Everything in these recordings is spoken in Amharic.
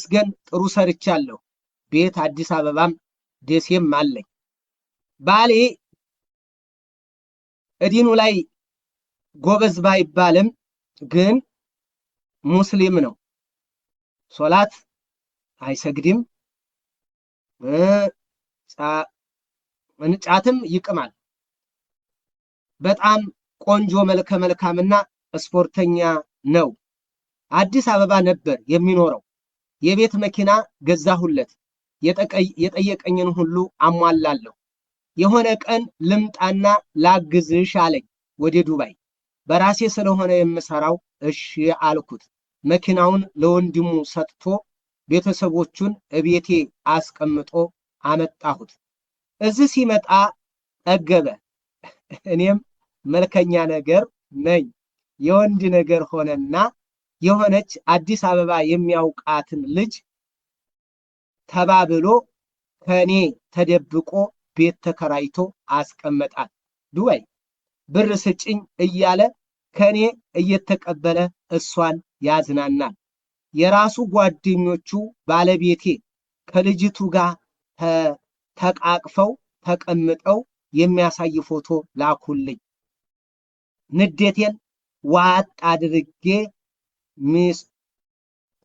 ይመስገን ጥሩ ሰርቻለሁ። ቤት አዲስ አበባም ደሴም አለኝ። ባሌ እዲኑ ላይ ጎበዝ ባይባልም ግን ሙስሊም ነው። ሶላት አይሰግድም፣ ጫትም ይቅማል። በጣም ቆንጆ መልከ መልካምና ስፖርተኛ ነው። አዲስ አበባ ነበር የሚኖረው። የቤት መኪና ገዛሁለት። የጠየቀኝን ሁሉ አሟላለሁ። የሆነ ቀን ልምጣና ላግዝሽ አለኝ ወደ ዱባይ። በራሴ ስለሆነ የምሰራው እሺ አልኩት። መኪናውን ለወንድሙ ሰጥቶ ቤተሰቦቹን እቤቴ አስቀምጦ አመጣሁት። እዚህ ሲመጣ ጠገበ። እኔም መልከኛ ነገር ነኝ። የወንድ ነገር ሆነና የሆነች አዲስ አበባ የሚያውቃትን ልጅ ተባብሎ ከኔ ተደብቆ ቤት ተከራይቶ አስቀመጣት። ዱባይ ብር ስጭኝ እያለ ከኔ እየተቀበለ እሷን ያዝናናል። የራሱ ጓደኞቹ ባለቤቴ ከልጅቱ ጋር ተቃቅፈው ተቀምጠው የሚያሳይ ፎቶ ላኩልኝ። ንዴቴን ዋጥ አድርጌ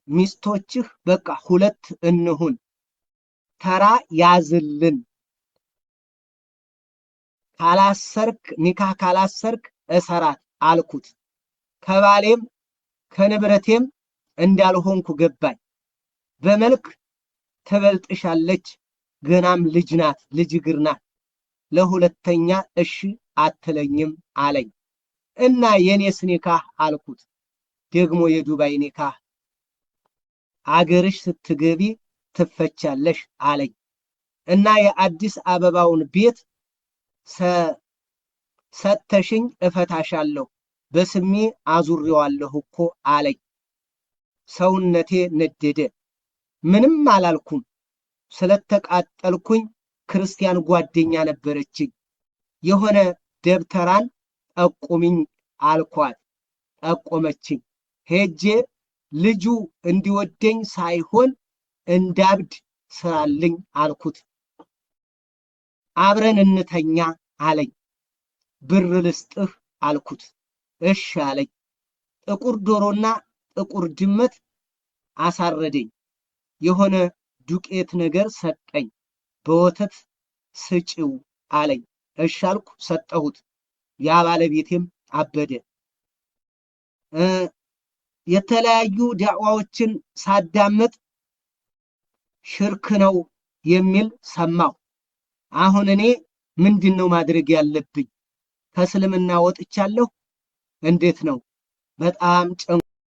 ሚስቶችህ በቃ ሁለት እንሁን፣ ተራ ያዝልን፣ ካላሰርክ ኒካህ ካላሰርክ እሰራት አልኩት። ከባሌም ከንብረቴም እንዳልሆንኩ ገባኝ። በመልክ ትበልጥሻለች፣ ገናም ልጅ ናት፣ ልጅ እግር ናት። ለሁለተኛ እሺ አትለኝም አለኝ እና የኔስ ኒካህ አልኩት። ደግሞ የዱባይ ኒካህ አገርሽ ስትገቢ ትፈቻለሽ አለኝ እና የአዲስ አበባውን ቤት ሰተሽኝ እፈታሻለሁ፣ በስሜ አዙሬዋለሁ እኮ አለኝ። ሰውነቴ ነደደ። ምንም አላልኩም። ስለተቃጠልኩኝ ክርስቲያን ጓደኛ ነበረችኝ። የሆነ ደብተራን ጠቁሚኝ አልኳት። ጠቆመችኝ። ሄጄ ልጁ እንዲወደኝ ሳይሆን እንዳብድ ስራልኝ አልኩት። አብረን እንተኛ አለኝ። ብር ልስጥህ አልኩት። እሺ አለኝ። ጥቁር ዶሮና ጥቁር ድመት አሳረደኝ። የሆነ ዱቄት ነገር ሰጠኝ። በወተት ስጭው አለኝ። እሺ አልኩ፣ ሰጠሁት። ያ ባለቤቴም አበደ። የተለያዩ ዳዕዋዎችን ሳዳምጥ ሽርክ ነው የሚል ሰማሁ። አሁን እኔ ምንድን ነው ማድረግ ያለብኝ? ከእስልምና ወጥቻለሁ። እንዴት ነው? በጣም ጨንቆኛል።